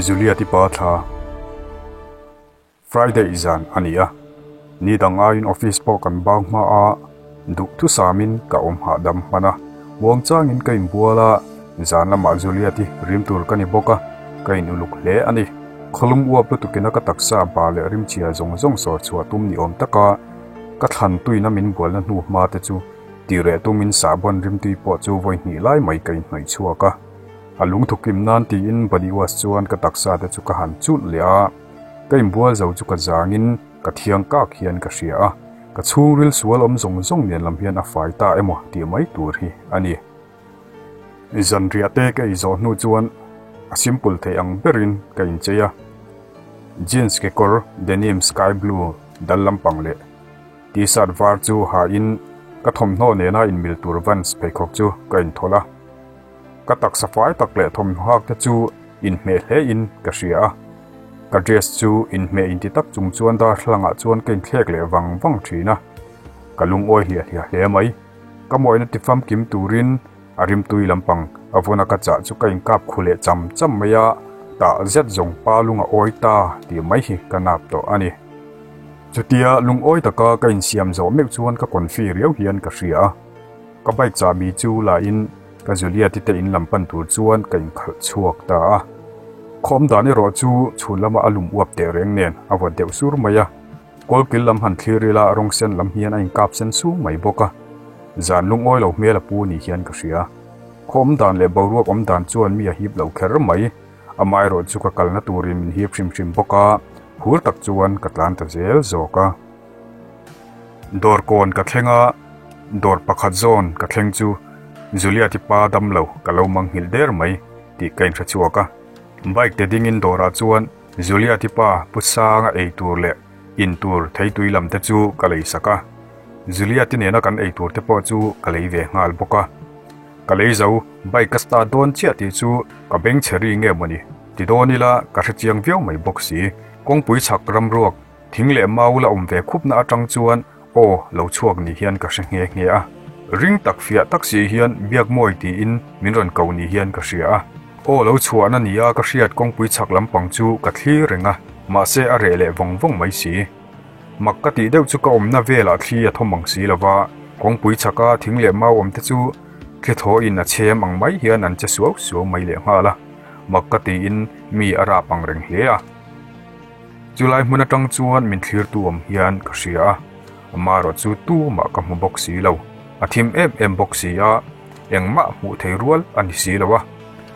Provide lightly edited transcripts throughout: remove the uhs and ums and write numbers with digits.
Juliet i pa thla. Friday zan a ni a, ni dang aiin office pawh kan bang hma a, duhthusamin ka awm hahdam hman a, muangchangin ka inbual a, zan lamah Juliet i rim tur ka ni bawk a, ka in uluk hle a ni. Khawlum uap lutukin a ka taksa ba leh rimchhia zawng zawng sawr chhuah tum ni awm taka ka thlan tuina min bualna hnu hma te chu tireh tumin sahbawn rimtui pawh chu vawi hnih lai mai ka inhnawih chhuak a. A lungthu kim nan tiin body wash chuan ka taksa te chu ka han chulh leh a, ka inbual zo chu ka zangin ka thiang kak hian ka hria a, ka chhungril sual awm zawng zawng nen lam hian a fai ta emaw tih mai tur hi a ni. Zanriah te ka ei zawh hnu chuan a simple thei ang berin ka inchei a, jeans kekawr denim sky blue dal lampang leh T-shirt var chu hain ka thawmhnaw nena inmil tur Vans pheikhawk chu ka inthawlh a. Ka taksa fai tak leh thawmhnaw hak te chu inhmeh hle in ka hria a, ka dress chu inhmeh inti tak chung chuan darthlalang ah chuan ka inthlek leh vang vang thin a, ka lungawi hliah hliah hle mai. Ka mawina ti famkim turin a rimtui lampang a vawn a ka chah chu ka inkap khu leh cham cham mai a, tah zet zawng pa lung a awi ta tih mai hi ka nap tawh a ni. Chutia lungawi taka ka insiam zawh meuh chuan ka confi riau hian ka hria a. Ka bike chahbi chu la in ka Juliet-i te in lam pan tur chuan ka inkhalh chhuak ta a. Khawm dan erawh chu chhun lama a lum uap teh reng nen a vawt deuh sur mai a. Kawlkil lam han thlir ila rawng sen lam hian a inkap sen sung mai bawk a. Zan lungawi lo hmel a pu ni hian ka hria. Khawm dan leh boruak awm dan chuan mi a hip lo kher mai. Amaherawh chu ka kalna turin min hip hrim hrim bawk a, phur tak chuan ka tlan ta zel zawk a. Dawr kawn ka thleng a, dawr pakhat zawn ka thleng chu Juliet-i pa dam lo ka lo manghilh der mai tih ka inhre chhuak a. Bike te dingin dawrah chuan Juliet-i pa Pu Sanga ei tur leh in tur theitui lam te chu ka lei sak a. Juliet-i nena kan ei tur te pawh chu ka lei ve nghal bawk a. Ka lei zo, bike ka start dawn chiah tih chu ka beng chhe ri nge mawni ti dawn ila ka hrechiang viau mai bawk si. Kawngpui chhak ramruak Thing leh mau la awm ve khupna atang chuan aw lo chhuak ni hian ka hre nghe nghe a. Ring tak fiah tak si hian Biakmawi tiin min rawn ko ni hian ka hria a. Aw lo chhuahna nia ka hriat kawngpui chhak lampang chu ka thlir reng a, mahse a reh leh vawng vawng mai si. Mak ka tih deuh chu ka awmna velah thli a thawm ang si lova, kawngpui chhaka thing leh mau awm te chu thli thawhin a chhem ang mai hian an che suau suau mai lehnghal a. Mak ka tiin mi a rap ang reng hle a. Chulai hmun atang chuan min thlirtu awm hian ka hria a, amaherawh chu tumah ka hmu bawk si lo, a thim em em bawk si a, engmah hmuh thei rual a ni si lo a.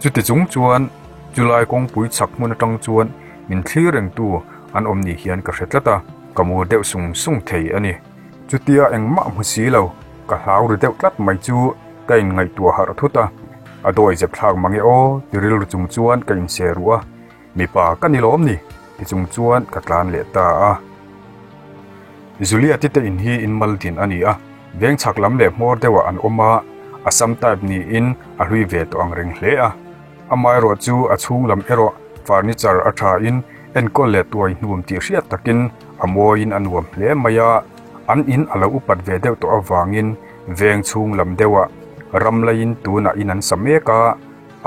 Chuti chung chuan chulai kawngpui chhak hmun atang chuan min thlir rengtu an awm ni hian ka hre tlat a, ka mur deuh sung sung thei a ni. Chutia engmah hmu si lo, ka hlau ri deuh tlat mai chu ka inngaihtuah harh thut a, a dawi zep thlak mange aw ti rilru chung chuan ka inse ruh a. Mipa ka ni lawm ni ti chung chuan ka tlan leh ta a. Juliet-i te in hi in mal din a ni a, veng chhak lam leh hmawr deuhah an awm a, a sam type niin a hlui ve tawh ang reng hle a. Amaherawh chu a chhung lam erawh furniture a tha in enkawl leh tuai hnum tih hriat takin a mawiin a nuam hle mai a, an in a lo upat ve deuh tawh avangin veng chhung lam deuhah ram laiin tunah in an sa mek a,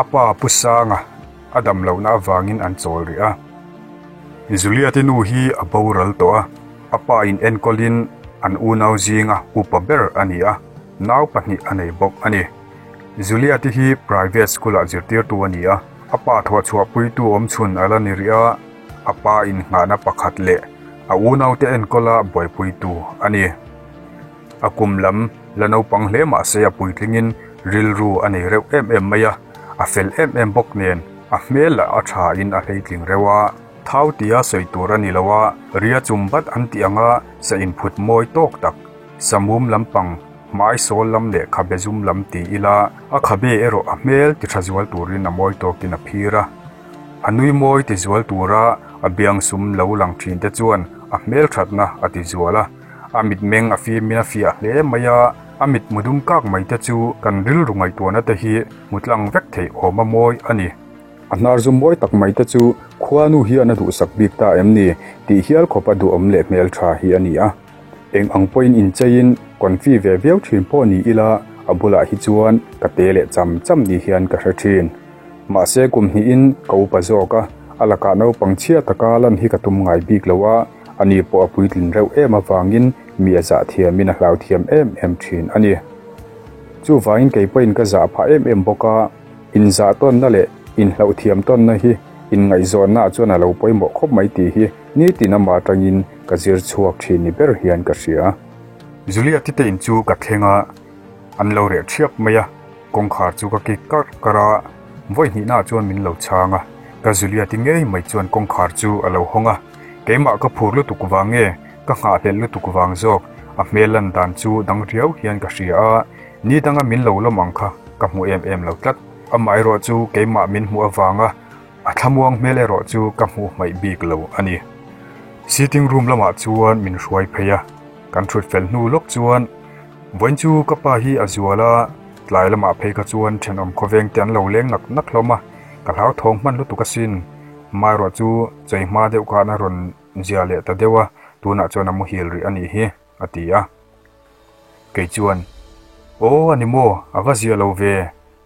a pa Pu Sanga A dam lohna avangin an chawl rih a. Juliet-i nu hi a boral tawh a, a pa in enkawlin an unau zinga upa ber a ni a, nau pahnih a nei bawk a ni. Juliet-i hi private school-ah zirtirtu a ni a, a pa thawhchhuahpuitu awmchhun a la ni rih a, a pa innghahna pakhat leh a unaute enkawla buaipuitu a ni. A kum lam la naupang hle mah se a puitlingin rilru a nei reuh em em mai a, a fel em em bawk nen a hmel lah a tha in a hleitling reuh a, thau tia sawi tur a ni lo a, ria chum bat an tih anga sa inphut mawi tawk tak, samum lampang, hmai sawl lam leh khabe zum lam ti ila a khabe erawh a hmel ti tha zual turin a mawi tawkin a phir a, a nui mawi ti zual tura a biang sum lo lang thin te chuan a hmel thatna a ti zual a. A mitmeng a fim in a fiah hle mai a, a mitmu dum kak mai te chu kan rilru ngaihtuahna te hi hmu tlang vek theih awm a mawi a ni. A hnar zum mawi tak mai te chu khuanu hian a duhsak bik ta em ni tih hial khawp a duhawm leh hmeltha hi a ni a. Eng ang pawhin incheiin confi ve viau thin pawh ni ila a bulah hi chuan ka te leh cham cham ni hian ka hre thin. Mahse kum hnihin ka upa zawk a, A lakah naupang chhia taka lan hi ka tum ngai bik lo a, ani pawh a puitlin reuh em avangin mi a zah thiamin a hlau thiam em em thin a ni. Chuvangin kei pawhin ka zah phah em em bawk a, inzah tawnna leh inhlauh thiam tawnna hi inngaihzawnnaah chuan a lo pawimawh khawp mai tih hi nitin amah atangin ka zir chhuak thin ni ber hian ka hria. Julia tite in chu ka thleng a, an lo reh thiap mai a, kawngkhar chu ka kik karh karh a, vawi hnihnaah chuan min lo chhang a, ka Julia ti ngei mai chuan kawngkhar chu a lo hawng a, keimah ka phur lutuk vang nge, ka nghahhlelh lutuk vang zawk, a hmel lan dan chu dang riau hian ka hria a, ni danga min lo lawm ang kha ka hmu em em lo tlat, amaherawh chu keimah min hmuh avanga A thlamuang hmel erawh chu ka hmuh hmaih bik lo a ni. Sitting room lamah chuan min hruai phei a, kan thut fel hnu lawk chuan vawiin chu ka pa hi a zual a, tlai lamah phei kha chuan thenawm khawveng te an lo leng nak nak hlawm a, ka hlauthawng hman lutuk asin. Amaherawh chu chei hma deuh khan a rawn zia leh ta deuh a, tunah chuan a muhil rih a nih hi, a ti a. Kei chuan, Aw a ni maw, a va zia lo ve,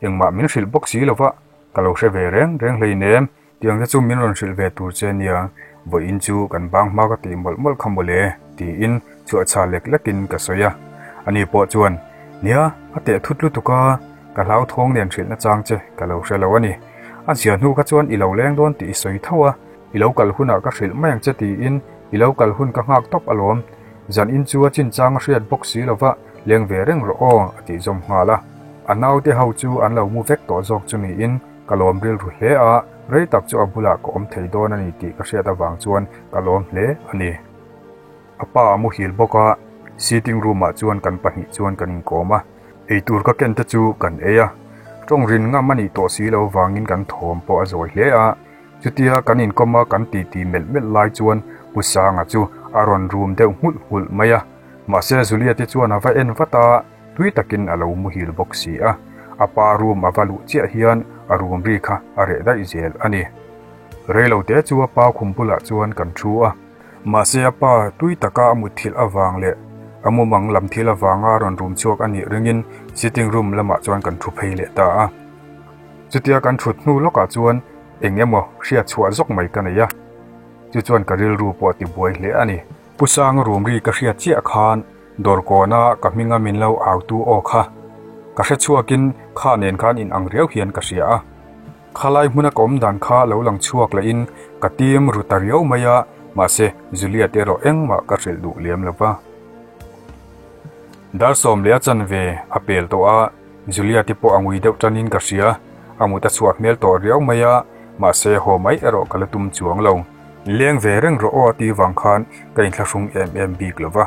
engmah min hrilh bawk si lo va, Ka lo hre ve reng reng hleinem, tiang te chu min rawn hrilh ve tur che nia, vawiin chu kan bang hma ka tih mawlh mawlh kha mawle, tiin chhuahchha lek lekin ka sawi a. Ani pawh chuan, Nia, a teh thut lutuk a, ka hlauthawng nen hrilh nachang che ka lo hre lo a ni. A zia hnu kha chuan i lo leng dawn tih i sawi tho a, i lo kal hunah ka hrilh mai ang che tiin i lo kal hun ka nghak tawp alawm. Zan in chu a chinchang a hriat bawk si lova, leng ve reng rawh aw, a tih zawm nghal a. A naute ho chu an lo mu vek tawh zawk chu niin ka lawm rilru hle a, rei tak chu a bulah ka awm thei dawn a ni tih ka hriat avang chuan ka lawm hle a ni. A pa a muhil bawk a, sitting room ah chuan kan pahnih chuan kan inkawm a, eitur ka ken te chu kan ei a, tawng rin ngam a nih tawh si lo vangin kan thawm pawh a zawi hle a, chutia kan inkawm a kan titi melh melh lai chuan Pu Sanga chu a rawn rum deuh nghulh nghulh mai a, mahse Juliet-i chuan a va en vat a, Tui takin a lo muhil bawk si a, a pa room a va luh chiah hian a room ri kha a reh daih zel a ni. Reilo te chu a pa khum bulah chuan kan thu a, mahse a pa tui taka a mutthilh avang leh a mumang lam thil avanga a rawn room chhuak a nih ringin sitting room lamah chuan kan thu phei leh ta a. Chutia kan thut hnu lawkah chuan eng emaw hriat chhuah zawk mai ka nei a, chu chuan ka rilru pawh a tibuai hle a ni. Pu Sanga room ri ka hriat chiah khan Dawrkawna ka hminga min lo autu aw kha ka hre chhuakin kha nen khan in ang riau hian ka hria a. Khalai hmuna ka awm dan kha lo lang chhuak lehin ka tim ru ta riau mai a, mahse Juliet erawh engmah ka hrilh duh lem lo va. Dar sawm leh a chanve a pel tawh a, Juliet-i pawh a ngui deuh tanin ka hria, a mut a chhuah hmel tawh riau mai a, mahse haw mai erawh ka la tum chuang lo. Leng ve reng rawh aw a tih vang khan ka inthlahrung em em bik lo va.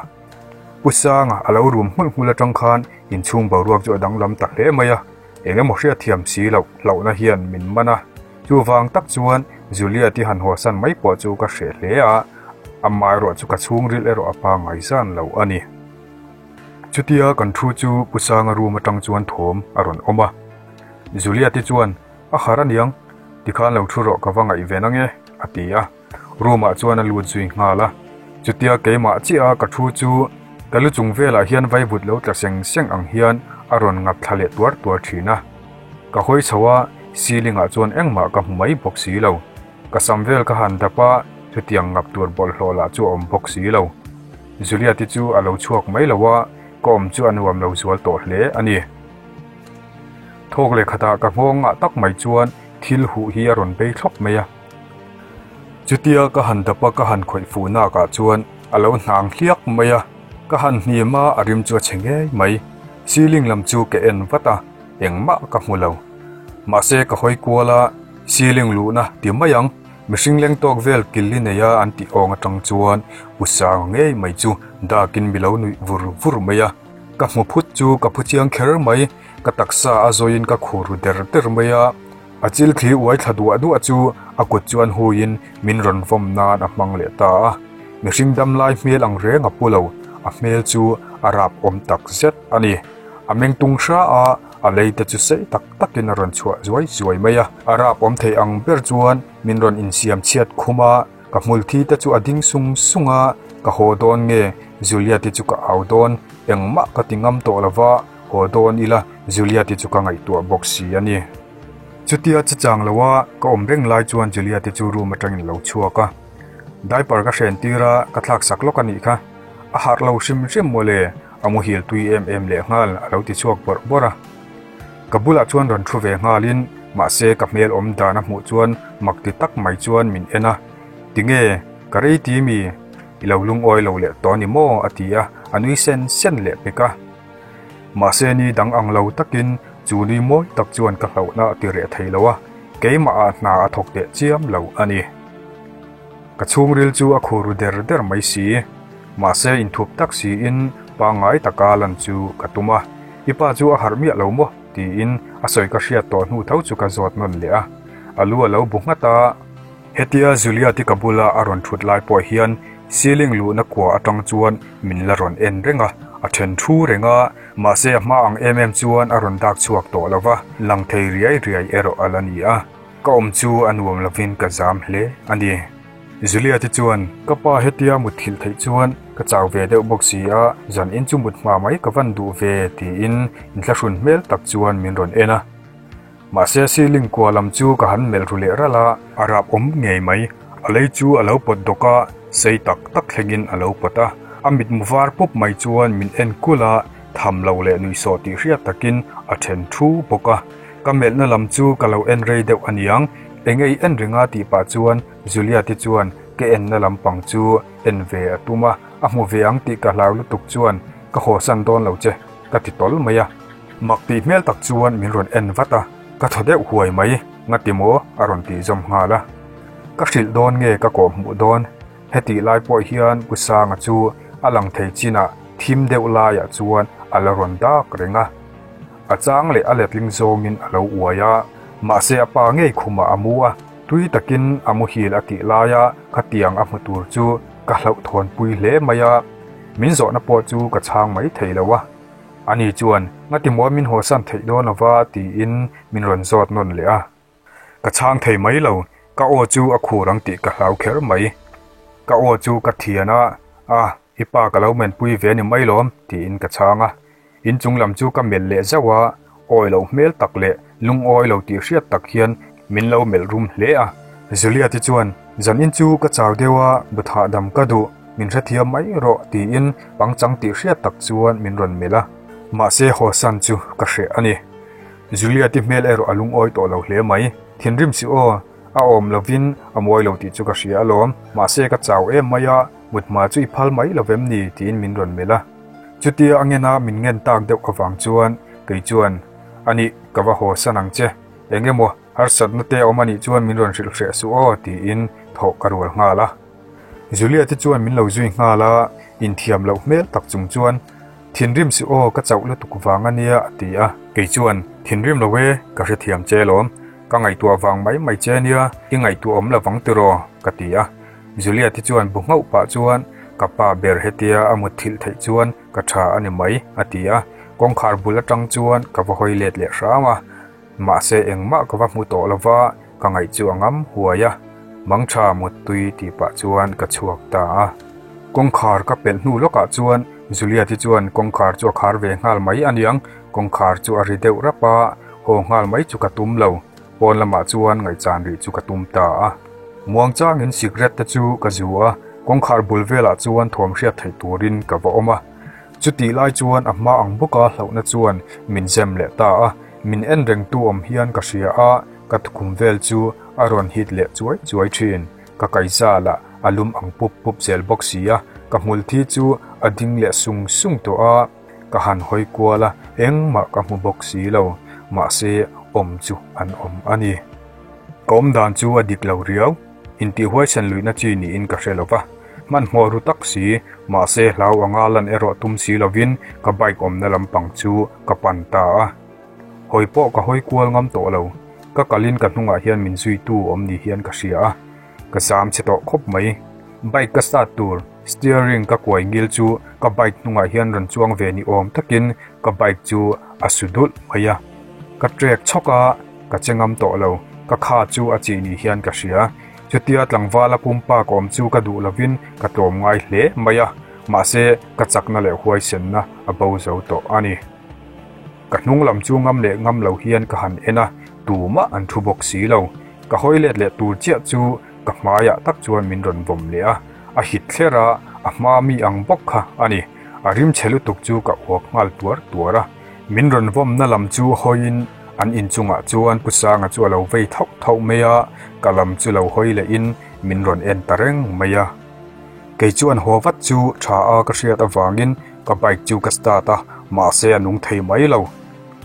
Pu Sanga a lo rum nghulh nghulh atang khan inchhung boruak chu a danglam ta hle mai a, eng emaw hriatthiam si loh hlauhna hian min man a. Chuvang tak chuan Juliet-i han hawsan mai pawh chu ka hreh hle a, amaherawh chu ka chhungril erawh a pangngai zan lo a ni. Chutia kan thu chu Pu Sanga room atang chuan thawm a rawn awm a, Juliet-i chuan a harh aniang, tikhan lo thu rawh ka va ngaihven ange a ti a. Room ah chuan a lut zui nghal a, chutia keimah chiah a ka thu chu ka lu chung velah hian vaivut lo tla seng seng ang hian a rawn ngap thla leh tuar tuar thin a. Ka hawi chho a, ceiling ah chuan engmah ka hmu mai bawk si lo. Ka sam vel ka han dap a, chutiang ngap tur bawlhhlawh lah chu a awm bawk si lo. Juliet-i chu a lo chhuak mai lo a, ka awm chu a nuam lo zual tawh hle a ni. Thawk leh khatah ka nghawng ngah tak mai chuan thil huh hi a rawn bei thlawp mai a. Chutia ka han dap a ka han khawih fuh nak ah chuan a lo hnang hliak mai a, ka han hnim a a rim chu a chhe ngei mai. Ceiling lam chu ka en vat a, engmah ka hmu lo. Mahse ka hawi kual a, ceiling luhna ti mai ang, mihring leng tawk vel kil i nei a an tih awng atang chuan u Sanga ngei mai chu dak in mi lo nuih vur vur mai a. Ka hmu phut chu ka phu chiang kher mai, ka taksa a zawiin ka khur ru der der mai a. A chil thli uai thla duah duah chu a kut chuan huiin min rawn vawm nan a hmang leh ta a. Mihring dam lai hmel ang reng a pu lo, a hmel chu a rap awm tak zet a ni. A meng tung hra a, a lei te chu sei tak takin a rawn chhuah zuai zuai mai a. A rap awm thei ang ber chuan min rawn insiam chhiat khum a, ka hmul thi te chu a ding sung sung a, ka haw dawn nge Juliet-i chu ka au dawn, engmah ka ti ngam tawh lo va. Haw dawn ila, Juliet-i chu ka ngaihtuah bawk si a ni. Chutia che chang lo a ka awm reng lai chuan Julia te chu room atangin a lo chhuak a. Diaper ka hren tir a, ka thlak sak lawk a nih kha. A harh lo hrim hrim mawle, a muhil tui em em leh nghal a lo ti chhuak bawrh bawrh a. Ka bulah chuan rawn thu ve nghalin mahse ka hmel awm dan a hmuh chuan mak ti tak mai chuan min en a, Tinge, ka rei ti mi? I lo lungawi lo leh tawh a ni maw? a ti a, a nui sen sen leh pek a. Mahse ni dang ang lo takin chu nui mawi tak chuan ka hlauhna a ti reh thei lo a, keimah ah hna a thawk teh chiam lo a ni. Ka chhungril chu a khur ru der der mai si. Mahse inthup tak siin pangngai taka lan chu ka tum a, I pa chu a harh miah lo maw? tiin a sawi ka hriat tawh hnu tho chu ka zawt nawn leh a, a lu a lo bu nghat a. Hetia Juliet-i ka bula a rawn thut lai pawh hian ceiling luhna kua atang chuan min la rawn en reng a, a then thu reng a, mahse a hma ang em em chuan a rawn dak chhuak tawh lo va, lang thei riai riai erawh a la ni a, ka awm chu a nuam lovin ka zam hle a ni. Juliet-i chuan, Ka pa hetia mutthilh theih chuan ka chau ve deuh bawk si a, zan in chu mut hma mai ka van duh ve, tiin inthlahrun hmel tak chuan min rawn en a. Mahse ceiling kua lam chu ka han melh ru leh ralh a, a rap awm ngei mai. A lei chu a lo pawt dawk a, sei tak tak thlengin a lo pawt a. A mitmu var pup mai chuan min en kulh a, tham lo leh nuihsawh tih hriat takin a then thu bawk a. Ka melhna lam chu ka lo en rei deuh aniang, eng ei en ringa tih pah chuan Juliati chuan ka enna lampang chu en ve a tum a, a hmu ve ang tih ka hlau lutuk chuan ka hawsan dawn lo che ka ti tawl mai a. Mak tih hmel tak chuan min rawn en vat a, ka thaw deuh huai mai, ngati maw a rawn tih zawm nghal a. Ka hrilh dawn nge ka kawh hmuh dawn? Hetih lai pawh hian Pu Sanga chu a lang thei chinah thim deuh laiah chuan a la rawn dak reng a. A chang leh a letling zawngin a lo uai a, mahse a pa ngei khumah a mu a, tui takin a muhil a tih laia khatiang a hmu tur chu ka hlauhthawnpui hle mai a, min zawhna pawh chu ka chhang mai thei lo a. Ani chuan, Ngati maw min hawsan theih dawn lova? tiin min rawn zawt nawn leh a. Ka chhang thei mai lo, ka aw chu a khur ang tih ka hlau kher mai. Ka aw chu ka thian a, A, i pa ka lo menpui ve ni mai lawm, tiin ka chhang a. Inchung lam chu ka melh leh zauh a, awi loh hmel tak leh lungawi lo tih hriat tak hian min lo melh rum hle a. Juliet-i chuan, Zanin chu ka chau deuh a, but hahdam ka duh, min hrethiam mai rawh, tiin pangchang tih hriat tak chuan min rawn melh a. Mahse hawsan chu ka hreh a ni. Juliet-i hmel erawh a lungawi tawh lo hle mai. Thinrim si aw, a awm lovin a mawi lo tih chu ka hria alawm, mahse ka chau em mai a, mut hma chu i phal mai lo vem ni, tiin min rawn melh a. Chutia a ngena min ngen tak deuh avang chuan kei chuan, Anih, ka va hawsan ang che, eng emaw harsatna te a awm anih chuan min rawn hrilh hreh suh aw, tiin thawh ka rual nghal a. Julia te chuan min lo zui nghal a, inthiam loh hmel tak chung chuan, Thinrim suh aw, ka chauh lutuk vang a nia, a ti a. Kei chuan, Thinrim lo e, ka hrethiam che alawm, ka ngaihtuah vang mai mai che nia, i ngaihtuah awm lovang tiraw, ka ti a. Julia te chuan bu nghauh pah chuan, Ka pa ber hetia a mutthilh theih chuan ka tha a ni mai, a ti a. Kawngkhar bul atang chuan ka va hawi let leh hram a. Mahse engmah ka va hmu tawh lova, ka ngaih chu a ngam huai a. Mangtha muttui tih pah chuan ka chhuak ta a. Kawngkhar ka pelh hnu lawkah chuan Juliet-i chuan kawngkhar chu a khar ve nghal mai aniang, kawngkhar chu a ri deuh rap a, haw nghal mai chu ka tum lo. Pawn lamah chuan ngaihchan rih chu ka tum ta a. Muangchangin cigarette te chu ka zu a, kawngkhar bul velah chuan thuam hriat theih turin ka va awm a. Chutih lai chuan a hma ang bawka hlauhna chuan min zem leh ta a, min en rengtu awm hian ka hria a, ka tukhum vel chu a rawn hit leh chuai chuai thin. Ka kaihza lah a lum ang pup pup zel bawk si a, ka hmul thi chu a ding leh sung sung tawh a, ka han hawi kual a, engmah ka hmu bawk si lo, mahse awm chu an awm a ni. Ka awm dan chu a dik lo riau, intihhuaisen luihna chi niin ka hre lo va. Hmanhmawh ru tak si, mahse hlau anga lan erawh tum si lovin ka bike awmna lampang chu ka pan ta a. Hawi pawh ka hawi kual ngam tawh lo, ka kalin ka hnungah hian min zuitu awm ni hian ka hria a, ka zam chhe tawh khawp mai. Bike ka start tur steering ka kuai ngil chu ka bike hnungah hian rawn chuang ve ni awm takin ka bike chu a su dulh mai a. Ka trek chhawk a, ka che ngam tawh lo, ka kha chu a chih ni hian ka hria. Chutia tlangvala pumpa ka awm chu ka duh lovin ka tlawm ngai hle mai a, mahse ka chakna leh huaisenna a bo zo tawh a ni. Ka hnung lam chu ngam leh ngam lo hian ka han en a. Tumah an thu bawk si lo. Ka hawi let leh tur chiah chu ka hmaiah tak chuan min rawn vawm leh a, a hit thler a, a hma mi ang bawk kha a ni. A rim chhe lutuk chu ka uak nghal tuar tuar a. Min rawn vawmna lam chu hawiin an inchungah chuan Pu Sanga chu a lo vei thauh thauh mai a, ka lam chu lo hawi lehin min rawn en ta reng mai a. Kei chuan haw vat chu tha a ka hriat avangin ka bike chu ka start a, mahse a nung thei mai lo.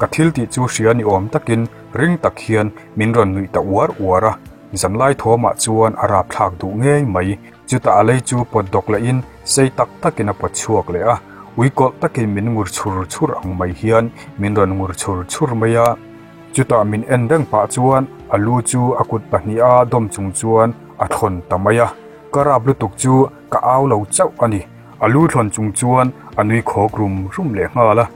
Ka thil tih chu hria ni awm takin ring tak hian min rawn nuih ta uar uar a, zanlai thawmah chuan a rapthlak duh ngei mai. Chutah a lei chu pawt dawk lehin sei tak takin a pawt chhuak leh a, ui kawlh takin min ngur chhur chhur ang mai hian min rawn ngur chhur chhur mai a. Chutah min en reng pah chuan a lu chu a kut pahniha dawm chung chuan a thlawn ta mai a, ka rap lutuk chu ka au lo chauh a ni. A lu thlawn chung chuan a nui khawk rum rum leh nghal a.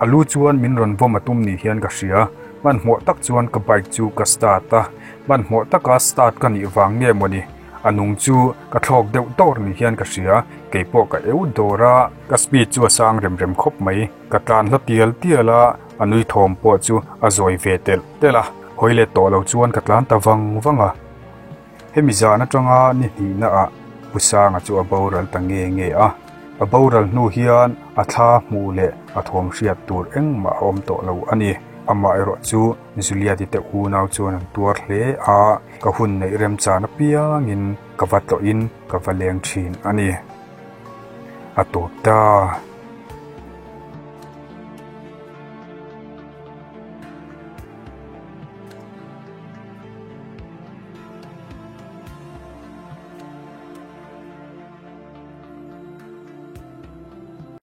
A lu chuan min rawn vawm a tum ni hian ka hria. Hmanhmawh tak chuan ka bike chu ka start a, hmanhmawh taka start ka nih vang nge mawni a nung chu ka thlawk deuh dawr ni hian ka hria. Kei pawh ka eu dawr a, ka speed chu a sang rem rem khawp mai. Ka tlan hla tial tial a, a nui thawm pawh chu a zawi ve telh telh a, hawi let tawh lo chuan ka tlan ta vang vang a. Hemi zan atanga ni hnihna ah Pu Sanga chu a boral ta nge nge a, a boral hnu hian a thla hmuh leh a thawm hriat tur engmah a awm tawh lo a ni. Amah erawh chu Juliati te unau chuan an tuar hle a, ka hun neih remchan apiangin ka va tlawhin ka va leng thin a ni. A tawp ta.